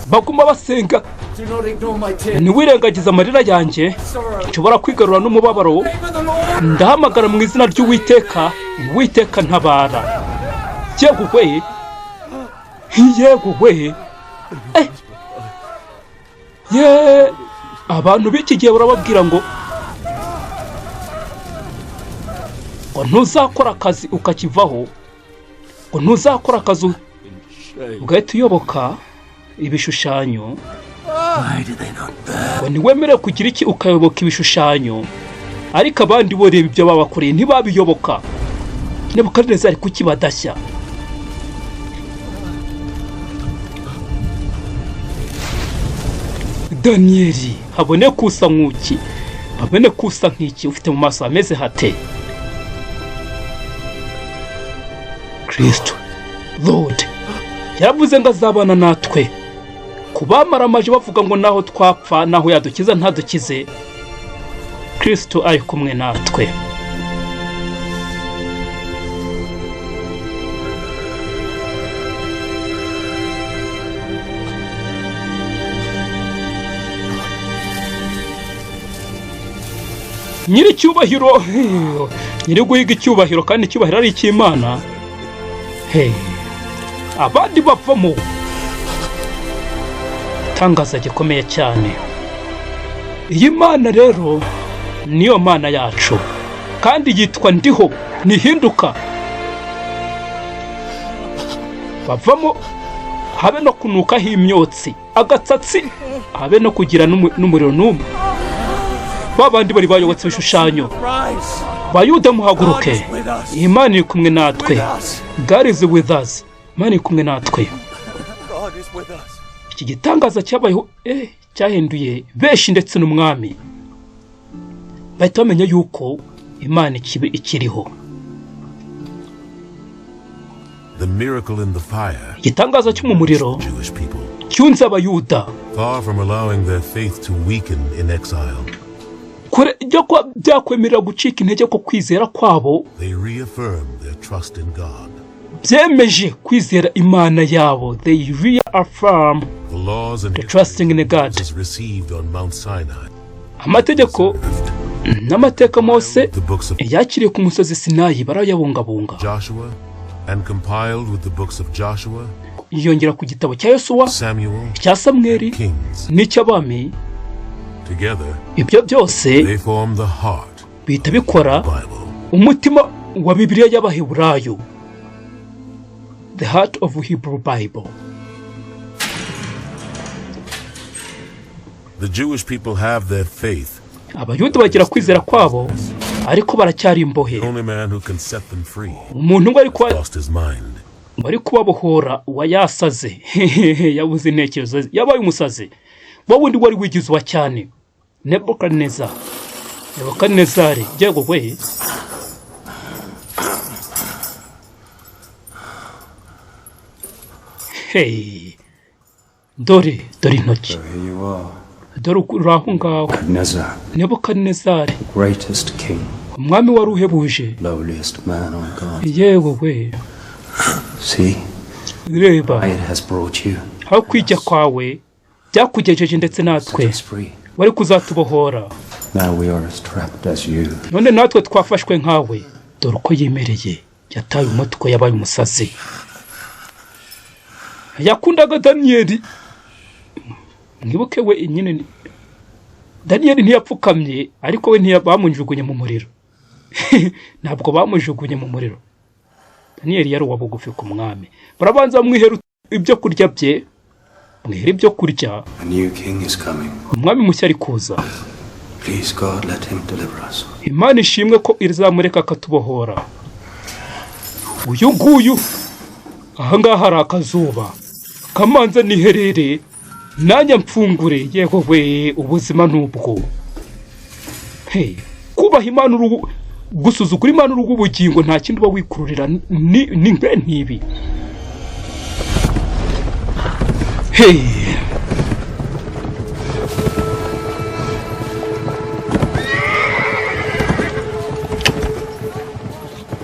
Baguma basenga. Do not ignore my tears. Ntiwirengagize amarira yanjye. Sorrow. Nshobora kwigarura n'umubabaro. Name of the Lord. Ndahamagara mu izina ry'Uwiteka, Uwiteka ntabara. Yego we, yego we. Eh. Ye, abantu b'iki gihe barababwira ngo ntuzakora akazi ukakivaho, ngo ntuzakora akazi ugahita uyoboka ibishushanyo, ngo ntiwemerewe kugira iki ukayoboka ibishushanyo. Ariko abandi bo, reba ibyo babakoreye, ntibabiyoboka. Nebukadinezari, kuki badashya? Daniyeli habone kusa nk'uki, habone kusa nk'iki, ufite mu maso hameze hate? Kristo Lord yaravuze ngo azabana natwe. Ku bamaramaje bavuga ngo naho twapfa, naho yadukiza ntadukize, Kristo ari kumwe natwe. Nyiricyubahiro, nyiri guhiga icyubahiro, kandi icyubahiro ari icy'Imana. Hey, abandi bavamo itangaza gikomeye cyane. Iyi mana rero niyo mana yacu, kandi yitwa Ndiho, ntihinduka. Bavamo habe no kunukaho imyotsi agatsatsi, habe no kugira n'umuriro n'umwe. Ba bandi bari bayobotse ibishushanyo, Bayuda, muhaguruke, Imana iri kumwe natwe. God is with us, Imana iri kumwe natwe. Iki gitangaza cyabayeho cyahinduye benshi, ndetse n'umwami, bahita bamenya yuko Imana ikiriho. The miracle in the fire, Igitangaza cyo mu muriro Jewish people, cyunze Abayuda. far from allowing their faith to weaken in exile, Kure byo kuba byakwemerera gucika intege ko kwizera kwabo, they reaffirmed their trust in God. byemeje kwizera Imana yabo. They reaffirm The laws and the trusting in God. Moses received on Mount Sinai Amategeko N'amateka Mose The books of yakiriye ku musozi Sinayi barayabungabunga. Joshua and compiled with the books of Joshua, Yongera ku gitabo cya Yosuwa, Samuel, cya Samweli Kings. n'icy'Abami. Together, Ibyo byose they form the heart bihita bikora of the Bible. umutima wa Bibiliya y'Abaheburayo, the heart of Hebrew Bible. The Jewish people have their faith. Abayuda bagira kwizera kwabo, ariko baracyari imbohe. The only man who can set them free Umuntu ngo ariko lost his mind. wari kubabohora wayasaze, yabuze intekerezo ze, yabaye umusazi wa wundi wari wigize uwa cyane, Nebukadineza, Nebukadinezari yego we. Hey, dore dore intoki. So here you are, Dore uri aho ngaho. Nebuchadnezzar, Nebukadinezari, greatest king, umwami wari uhebuje, lowliest man on God. Yewe we. See, Reba it has brought you. Aho kwijya kwawe byakugejeje ndetse natwe. Set us free. Wari kuzatubohora. Now we are as trapped as you. None natwe twafashwe nkawe. Dore uko yemereye, yataye umutwe, yabaye umusazi. Yakundaga Daniyeli, mwibuke we nyine Daniyeli ntiyapfukamye, ariko we ntiyabamujugunye mu muriro, ntabwo bamujugunye mu muriro. Daniyeli yari uwa bugufi ku mwami. Barabanza bamwihera ibyo kurya bye, mwihera ibyo kurya. A new king is coming. Umwami mushya ari kuza. Please, God, let him deliver us. Imana ishimwe ko izamureka akatubohora. Uyu nguyu, ahangaha hari akazuba, kamanza niherere nanjye mfungure. Yewe we, ubuzima nubwo. Hey, kubaha Imana uruhu, gusuzugura Imana uruhu ubugingo, nta kindi uba wikururira ni mbe ntibi. Hey.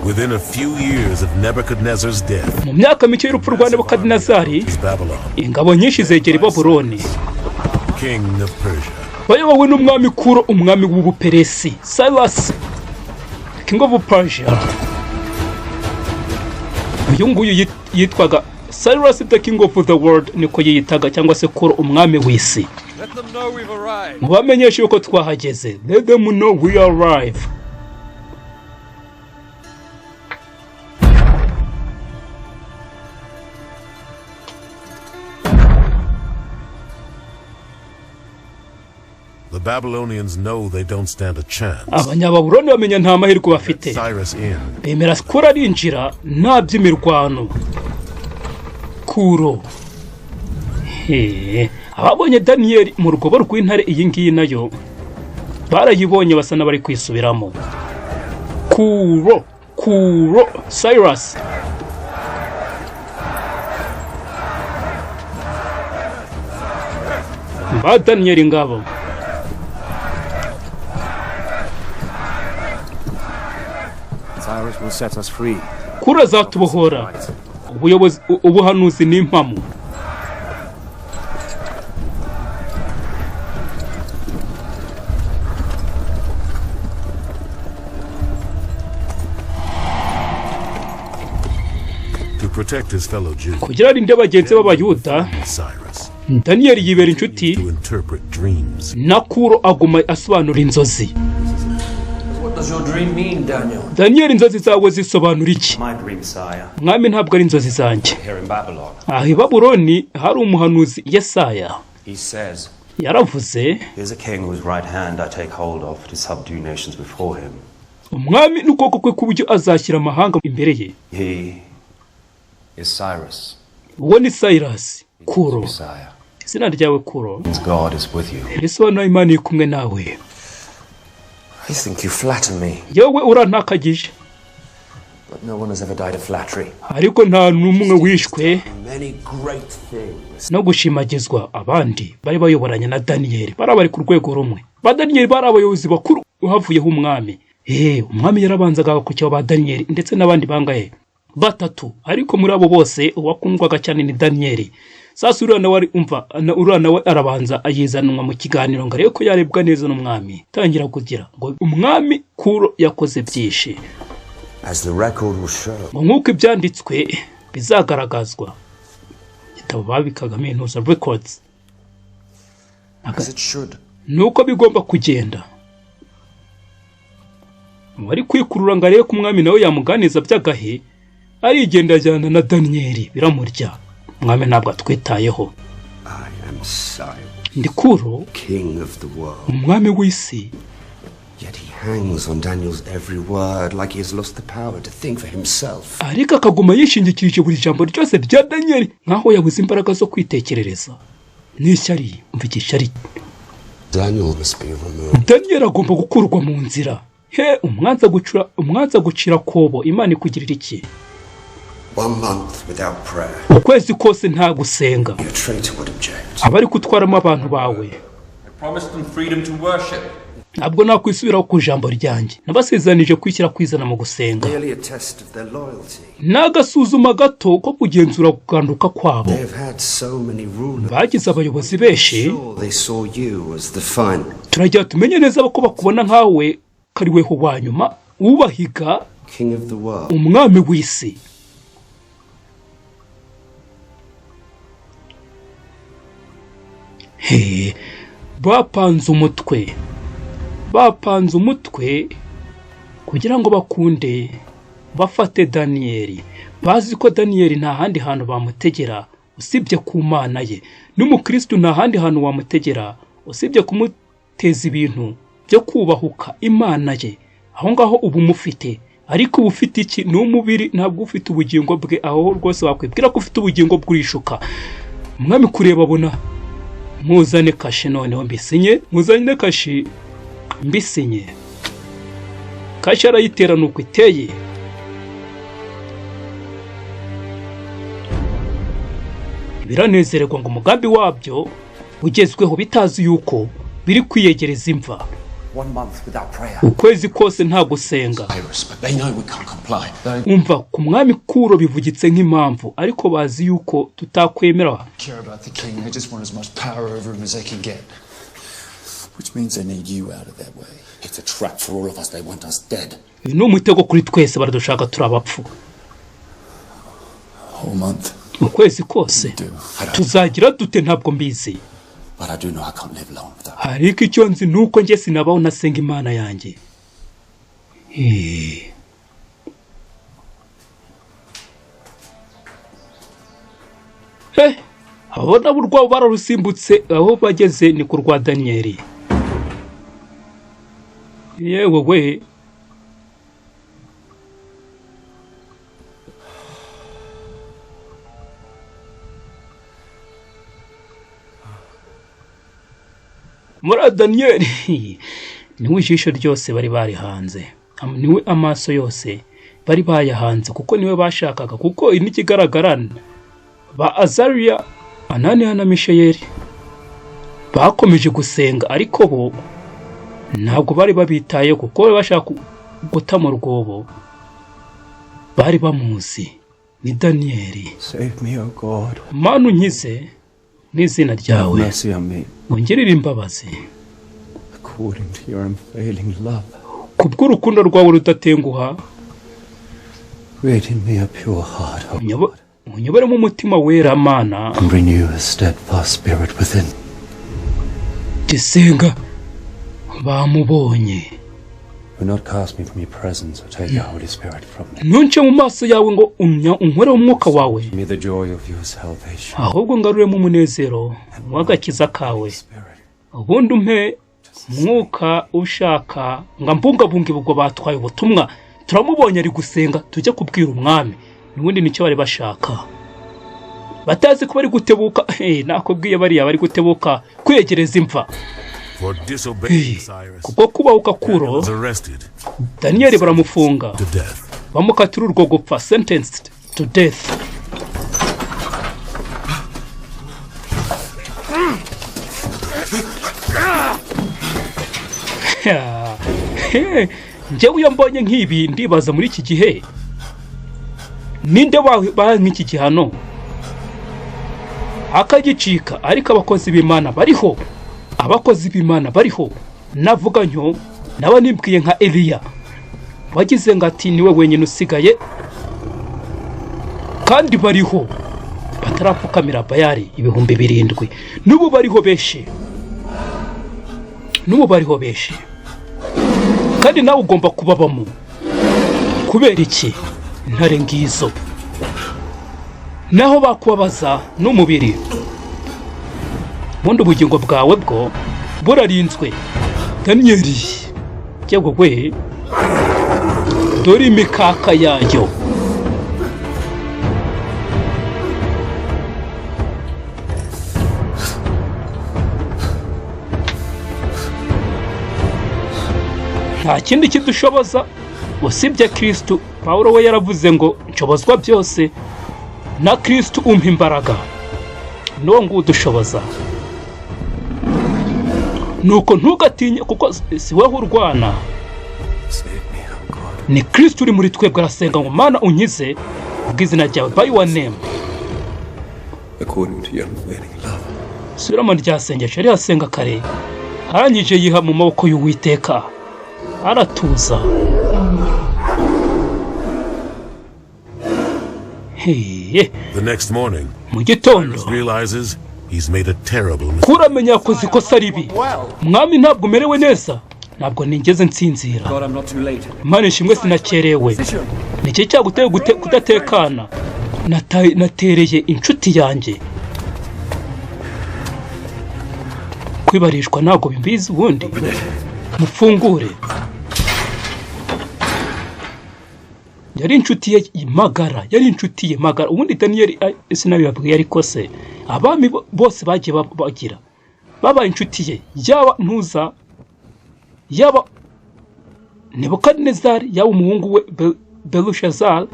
Within a few years of Nebuchadnezzar's death, Mu myaka mike y'urupfu rwa Nebukadinezari, is Babylon, ingabo nyinshi zegera i Babuloni, king of Persia. Bayobowe n'umwami Kuro, umwami w'Ubuperesi, Cyrus, king of Persia. Uyu nguyu yitwaga Cyrus, the king of the world, niko yiyitaga, cyangwa se Kuro, umwami w'isi. Let them know we've arrived. Mubamenyeshe yuko twahageze. Let them know we arrive. The Babylonians know they don't stand a chance. Abanyababuloni bamenya nta mahirwe bafite. Cyrus in. Bemera Kuro arinjira nta by'imirwano. Kuro. He, ababonye Daniyeli mu rwobo rw'intare, iyi ngiyi nayo barayibonye, basa n'abari kwisubiramo. Kuro, Kuro, Cyrus. Ba Daniyeli ngabo. Cyrus will set us free. Kuro azatubohora. Ubuyobozi, ubuhanuzi ni impamo. To protect his fellow Jews, Kugira arinde bagenzi b'Abayuda, Cyrus Daniyeli yibera inshuti to interpret dreams. na Kuro, aguma asobanura inzozi. What does your dream mean, Daniel? Daniyeli, inzozi zawe zisobanura iki? My dream, sire. Mwami, ntabwo ari inzozi zanjye. Here in Babylon. Aho i Babuloni hari umuhanuzi Yesaya. He says, Yaravuze, Here's a king whose right hand I take hold of to subdue nations before him. Umwami n'ukuboko kwe k'uburyo azashyira amahanga imbere ye. He is Cyrus, Uwo ni Sayirasi, Kuro. Messiah. Izina ryawe Kuro Means God is with you. Risobanura Imana iri kumwe nawe. I think you flatter me, Yewe, urantakagije. but no one has ever died of flattery. Ariko nta n'umwe wishwe Many great things. no gushimagizwa. Abandi bari bayoboranye na Daniyeli bari bari ku rwego rumwe. Ba Daniyeli bari abayobozi bakuru, havuyeho umwami. Umwami yarabanzaga agakurikiyeho ba Daniyeli ndetse n'abandi bangahe, batatu, ariko muri abo bose uwakundwaga cyane ni Daniyeli. Sasa uriya nawe ari umva uriya nawe arabanza ayizanwa mu kiganiro ngo arebe ko yarebwa neza n'umwami. Tangira kugira ngo umwami Kuro yakoze byinshi. As the record will show, ngo nk'uko ibyanditswe bizagaragazwa, igitabo babikagamo intuza records. As it should. Nuko bigomba kugenda. Wari kwikurura ngo arebe ko umwami nawe yamuganiza by'agahe, arigenda ajyana na Daniyeli biramurya. Umwami ntabwo atwitayeho. I am Cyrus, Ndi Kuro, king of the world. umwami w'isi. Yet he hangs on Daniel's every word like he has lost the power to think for himself. Ariko akaguma yishingikirije buri jambo ryose rya Daniyeli nkaho yabuze imbaraga zo kwitekerereza. N'ishyari, umva igishyari. Daniel must be removed. Daniyeli agomba gukurwa mu nzira. He, umwanza gucura, umwanza gucira kobo, Imana ikugirira iki? One month without prayer. Ukwezi kose nta gusenga. A traitor would object. Abari gutwaramo abantu bawe. I promised them freedom to worship. Ntabwo nakwisubiraho ku ijambo ryanjye, nabasezeranije kwishyira kwizana mu gusenga. Merely a test of their loyalty. N'agasuzuma gato ko kugenzura kuganduka kwabo. They have had so many rulers. Bagize abayobozi benshi. Sure, they saw you as the final Turagira tumenye neza ko bakubona nkawe kariweho wa nyuma ubahiga, king of the world. umwami w'isi. He, bapanze umutwe, bapanze umutwe kugira ngo bakunde bafate Daniyeli. Bazi ko Daniyeli nta handi hantu bamutegera usibye ku Mana ye. N'umukristu nta handi hantu wamutegera usibye kumuteza ibintu byo kubahuka Imana ye. Aho ngaho uba umufite, ariko uba ufite iki? Ni umubiri, ntabwo ufite ubugingo bwe. Aho rwose wakwibwira ko ufite ubugingo bw'urishuka. Umwami kureba abona, muzane kashe noneho mbisinye, muzane kashe mbisinye. Kashe arayitera nuko iteye. Biranezererwa ngo umugambi wabyo ugezweho, bitazi yuko biri kwiyegereza imva. One month without prayer. Ukwezi kose nta gusenga. Cyrus, but they know we can't comply. They Umva, ku mwami Kuro bivugitse nk'impamvu, ariko bazi yuko tutakwemera. Care about the king. They just want as much power over him as they can get. Which means they need you out of their way. It's a trap for all of us. They want us dead. Uyu ni umutego kuri twese, baradushaka turi abapfu. Whole month. Ukwezi kose tuzagira dute? Ntabwo mbizi. But I do know I can't live long without. Ariko icyo nzi ni uko njye sinabaho nasenga Imana yanjye. Eh. Eh, abo nabo urwabo bararusimbutse, aho bageze ni ku rwa Daniyeli. Yewe we, muri Daniyeli niwe ijisho ryose bari barihanze, niwe amaso yose bari bayahanze, kuko niwe bashakaga. Kuko n'ikigaragara ba Azariya, Ananiya na Mishayeli bakomeje gusenga, ariko bo ntabwo bari babitaye, kuko bari bashaka guta mu rwobo. Bari bamuzi ni Daniyeli. Save me, O God. Mana unkize n'izina ryawe, Mercy on me, ungirire imbabazi according to your unfailing love. Kubw'urukundo rwawe rudatenguha. Create in me a pure heart, O Unyoboremo umutima wera, Mana, and renew a steadfast spirit within. Gisenga bamubonye. Do not cast me from your presence or take your Holy Spirit from me. Ntunce mu maso yawe ngo unkoreho umwuka wawe. Give me the joy of your salvation. Ahubwo ngaruremo umunezero w'agakiza kawe, ubundi umpe umwuka ushaka ngo ambungabunge. Ubwo batwaye ubutumwa, turamubonye ari gusenga, tujye kubwira umwami. N'ubundi nicyo bari bashaka, batazi ko bari gutebuka. Hey, nakubwiye, bariya bari gutebuka kwiyegereza imva. For disobeying Cyrus, Kubwo kubahuka Kuro, was arrested Daniyeli baramufunga, to death. bamukatira urwo gupfa, sentenced to death. He, njyewe iyo mbonye nk'ibi ndibaza, muri iki gihe ninde baha nk'iki gihano? Akagicika. Ariko abakozi b'Imana bariho, abakozi b'Imana bariho. Navuga ntyo naba nibwiye nka Eliya wagize ngo ati niwe wenyine usigaye, kandi bariho batarapfukamira Bayari 7000. N'ubu bariho benshi, n'ubu bariho benshi, kandi nawe ugomba kubabamo. Kubera iki? Intare ngizo naho bakubabaza n'umubiri, ubundi ubugingo bwawe bwo burarinzwe. Daniyeli yewe we, dore imikaka yayo. Nta kindi kidushoboza usibye Kristo. Pawulo we yaravuze ngo nshobozwa byose na Kristo umpa imbaraga. N'uwo nguwo udushoboza. Nuko ntugatinye, kuko si wowe urwana, ni Kristo uri muri twebwe. Arasenga ngo Mana unkize ubw'izina ryawe, by your name. According to your unfailing love. Subiramo rya sengesho yari yasenga kare. Arangije yiha mu maboko y'Uwiteka, aratuza. Hey. The next morning, mu gitondo Cyrus realizes he's made a terrible mistake. Kuramenya yakoze ikosa ribi. Mwami, ntabwo umerewe neza? Ntabwo nigeze nsinzira. God, I'm not too late. Imana ishimwe sinakerewe. Ni iki cyaguteye kudatekana? Natereye inshuti yanjye kwibarishwa, ntabwo bimbizi. Ubundi mufungure. Yari inshuti ye magara, yari inshuti ye magara. Ubundi Daniyeli sinabibabwiye, ariko se abami bose bagiye bagira babaye inshuti ye, yaba ntuza, yaba Nebukadinezari, yaba umuhungu we Belushazari,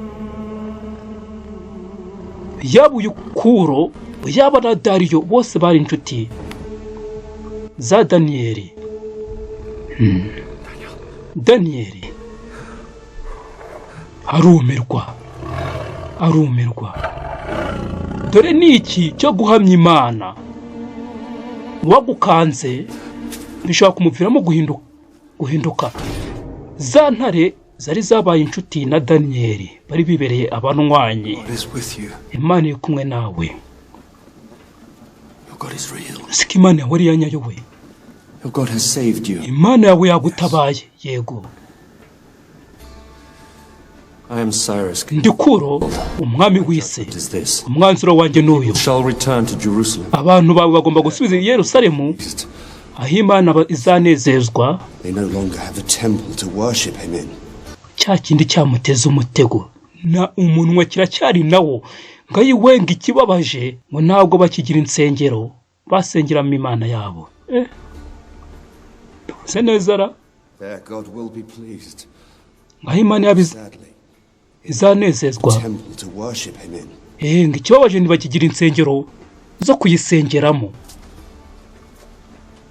yaba uyu Kuro, yaba na Dariyo, bose bari inshuti za Daniyeli. Daniyeli arumirwa, arumirwa. Dore ni iki cyo guhamya Imana. Uwagukanze bishobora kumuviramo guhinduka. Za ntare zari zabaye inshuti na Daniyeli, bari bibereye abanywanyi. God is with you. Imana iri kumwe nawe. Your God is real. Siko Imana yawe ari iya nyayo we? Your God has saved you. Imana yawe yagutabaye, yego. I am Cyrus. Ndi Kuro umwami w'isi. Is this? Umwanzuro wanjye n'uyu. Shall return to Jerusalem. Abantu bawe bagomba gusubiza i Yerusalemu aho Imana izanezezwa. They no longer have a temple to worship him in. Cya kindi cyamuteze umutego na umunwa kiracyari nawo. Ngayiwenga ikibabaje ngo ntabwo bakigira insengero basengeramo Imana yabo. Se neza ra? Their God will be pleased. Ngaho Imana yabo Sadly, izanezezwa. temple to worship him in. Ngo ikibabaje ntibakigira insengero zo kuyisengeramo.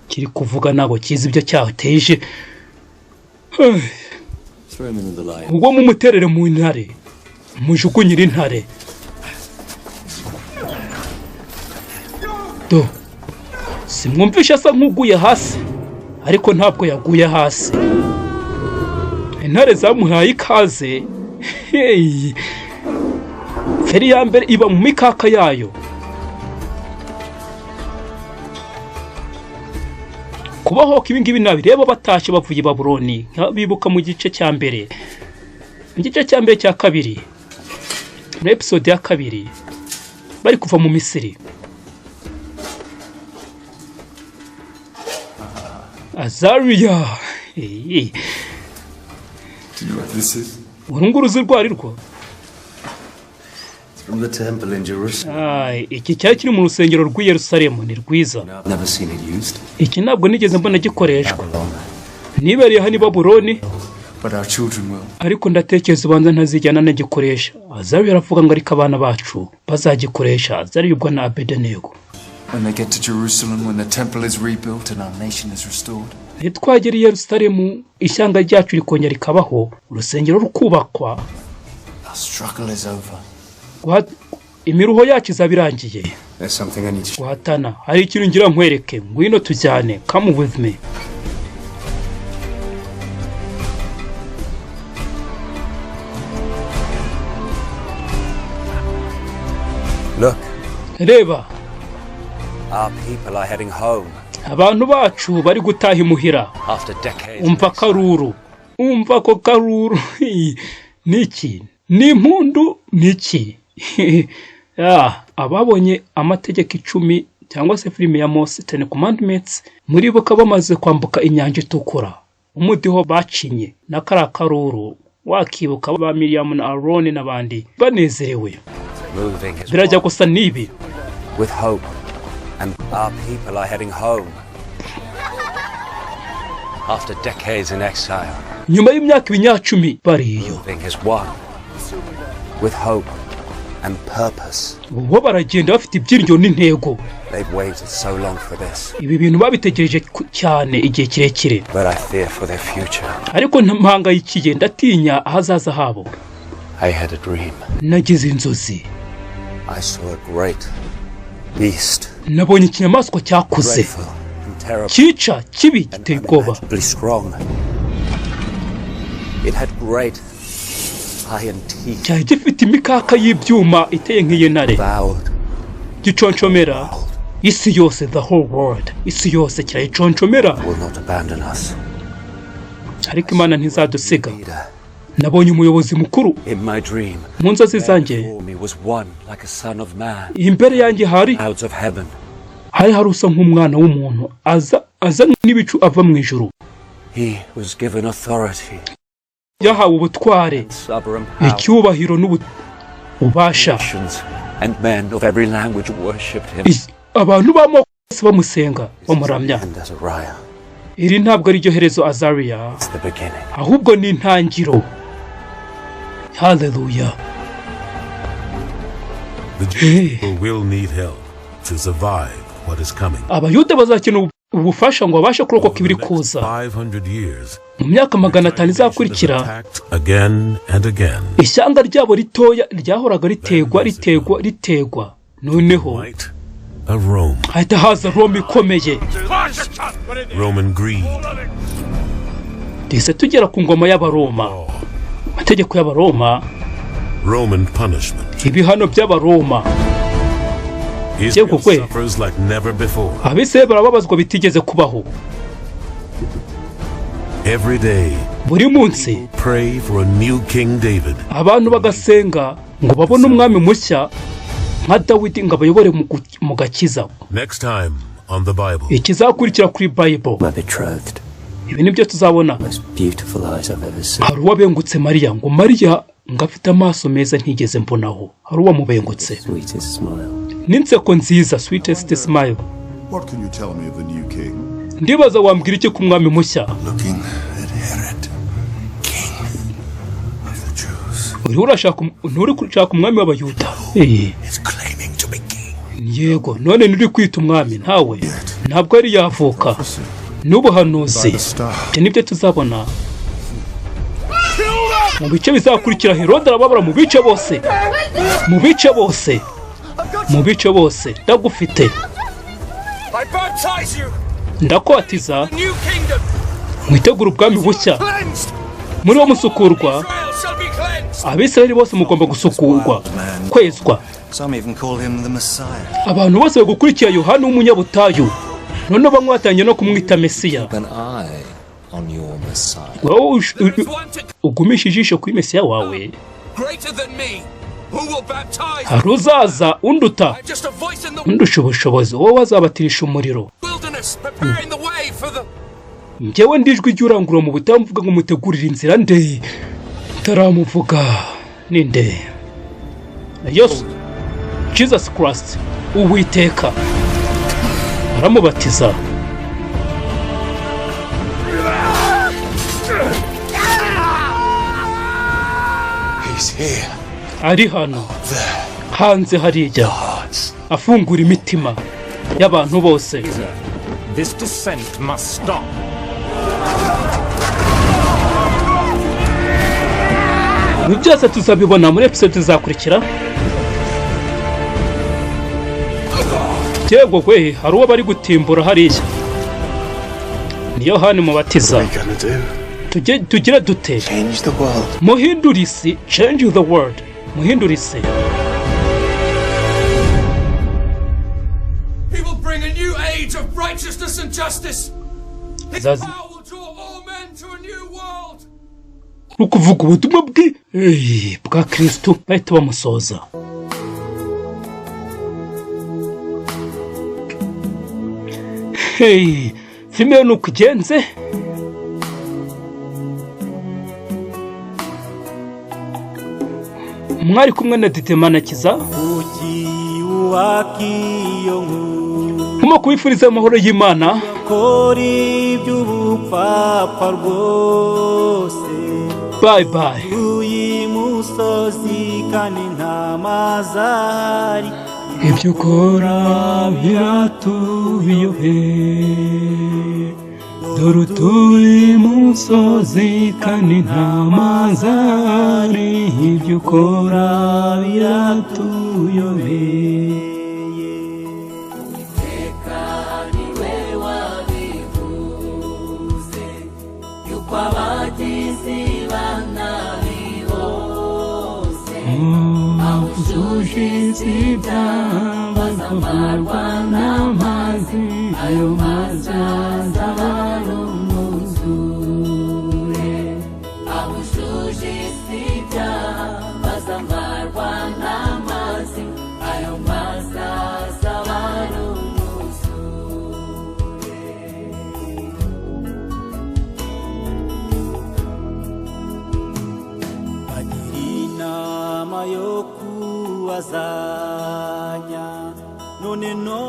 Kiri kuvuga ntabwo kizi ibyo cyateje. Throw him into the lion. Ubwo mumuterere mu ntare, mujugunyire intare. Do simwumvishe asa nk'uguye hasi, ariko ntabwo yaguye hasi. Intare zamuhaye ikaze. Hey. Feri ya mbere iba mu mikaka yayo. Kubaho ibi ngibi nabireba batashye bavuye i Babuloni, bibuka mu gice cya mbere, mu gice cya mbere cya kabiri, muri episode ya kabiri, bari kuva mu Misiri. Azariya, Do you know what this is? Uru nguru uzi urwo ari rwo? It's from the temple in Jerusalem. Ay, iki cyari kiri mu rusengero rw'i Yerusalemu, ni rwiza. I've never seen it used. Iki ntabwo nigeze mbona gikoreshwa. Nibereye hano i Babuloni, But our children will. ariko ndatekereza ubanza ntazijyana nagikoresha. Azariya aravuga ngo ariko abana bacu bazagikoresha. Azariya ubwo na Abedenego. When they get to Jerusalem, when the temple is rebuilt and our nation is restored, Nitwagera i Yerusalemu, ishyanga ryacu rikongera rikabaho, urusengero rukubakwa, our struggle is over. Imiruho yacu izaba irangiye. There's something I need to. Guhatana, hari ikintu ngira nkwereke. Ngwino tujyane, come with me. Look, Reba, our people are heading home abantu bacu bari gutaha imuhira after decades. Umva karuru, umva ko karuru niki? Ni impundu niki? Ah, ababonye amategeko 10 cyangwa se filime ya Mose, Ten Commandments, muribuka bamaze kwambuka inyanja itukura, umudiho bacinye na kariya karuru, wakibuka ba Miriam na Aaron n'abandi banezerewe. Moving as Birajya one gusa n'ibi. with hope, and our people are heading home after decades in exile. Nyuma y'imyaka ibinyacumi bariyo, Moving as one with hope and purpose. bo baragenda bafite ibyiringiro n'intego. They've waited so long for this, Ibi bintu babitegereje cyane igihe kirekire. but I fear for their future. Ariko mpangayikiye, ndatinya ahazaza habo. I had a dream. Nagize inzozi. I saw a great beast, Nabonye ikinyamaswa cyakuze, dreadful and terrible, cyica, kibi, giteye ubwoba, unimaginably strong. It had great iron teeth, cyari gifite imikaka y'ibyuma iteye nk'iy'intare, devoured giconshomera isi yose, the whole world, isi yose kirayiconshomera. will not abandon us. Ariko Imana ntizadusiga. Leader, Nabonye umuyobozi mukuru in my dream, mu nzozi zanjye. before me was one like a son of man, Imbere yanjye hari clouds of heaven. hari usa nk'umwana w'umuntu, aza n'ibicu ava mu ijuru. He was given authority, Yahawe ubutware, sovereign power. icyubahiro n'ububasha. Nations and men of every language worshipped him. Abantu b'amoko yose bamusenga, bamuramya. And Azariah, Iri ntabwo ari ryo herezo, Azariya, it's the beginning. ahubwo ni intangiro. Haleluya. The Jewish people will need help to survive what is coming. Abayuda bazakenera ubufasha ngo babashe kurokoka ibiri kuza. 500 years, Mu myaka 500 izakurikira, attacked again and again. ishyanga ryabo ritoya ryahoraga ritegwa, ritegwa, ritegwa. Noneho Might of Rome, hahita haza Roma ikomeye. Roman greed, Duhise tugera ku ngoma y'Abaroma, amategeko y'Abaroma, Roman punishment. ibihano by'Abaroma. Israel Yego kwe. suffers like never before. Abisirayeli barababazwa bitigeze kubaho. Every day, Buri munsi pray for a new King David. abantu bagasenga ngo babone umwami mushya nka Dawidi ngo abayobore mu gakiza. Next time on the Bible. Ikizakurikira kuri Bible, My betrothed, ibi nibyo tuzabona. most beautiful eyes I've ever seen. Hari uwabengutse Mariya, ngo Mariya ngo afite amaso meza ntigeze mbonaho. Hari uwamubengutse. Sweetest smile. N'inseko nziza, sweetest smile. What can you tell me of the new king? Ndibaza wambwira iki ku mwami mushya? Looking at Herod, king of the Jews, Uriho urashaka nturi gushaka umwami w'Abayuda? is claiming to be king. Yego, none nturi kwita umwami ntawe, ntabwo yari yavuka n'ubuhanuzi. By the star. Ibyo nibyo tuzabona mu bice bizakurikira. Herode arababara, mu bice bose, mu bice bose, mu bice bose. Ndagufite. I baptize you! Ndakwatiza New kingdom! mwitegure ubwami bushya. Cleansed! Muri wo musukurwa. Israel shall be cleansed! Abisirayeli bose mugomba gusukurwa, kwezwa. Some even call him the Messiah. Abantu bose bari gukurikira Yohani w'umunyabutayu, noneho bamwe batangiye no kumwita Mesiya. Keep an eye on your Messiah. Wowe ugumishe ijisho kuri Mesiya wawe. Greater than me, who will baptize? Hari uzaza unduta, I'm just a voice in the undusha ubushobozi, wowe azabatirisha umuriro. wilderness, preparing the way for the Njyewe ndijwi ry'urangurura mu butayu mvuga ngo mutegurire inzira. Nde ntaramuvuga ninde? Yesu, Jesus Christ, Uwiteka aramubatiza. He's here. Ari hano hanze hariya, afungura imitima y'abantu bose. This descent must stop. Ibi byose tuzabibona muri episode izakurikira. Yego we, hari uwo bari gutimbura hariya, ni Yohani Mubatiza. Tugire dute? Muhindure isi, change the world, muhindure isi. He will bring a new age of righteousness and justice. His power will draw all men to a new world. Ni ukuvuga ubutumwa bwe bwa Kristo, bahita bamusoza. Hey, filime ni uko igenze. Mwari kumwe na Didemanakiza, Kuki wubaka iyo nkuru? Nkomo kubifuriza amahoro y'Imana. Kora iby'ubupfapfa rwose. Bye bye. Uyu musozi kandi nta mazi ahari. Ibyo ukora biratuyobeye, dore utuye musozi kandi nta mazi ahari. Ibyo ukora biratuyobeye. Iteka niwe wabivuze yuko abagizi ba nabi bose Abujuje ibyaha bazamarwa n'amazi, ayo mazi azaba ari umwuzure. Abujuje ibyaha bazamarwa n'amazi, ayo mazi azaba ari umwuzure. Bagira inama yo kubazanya none no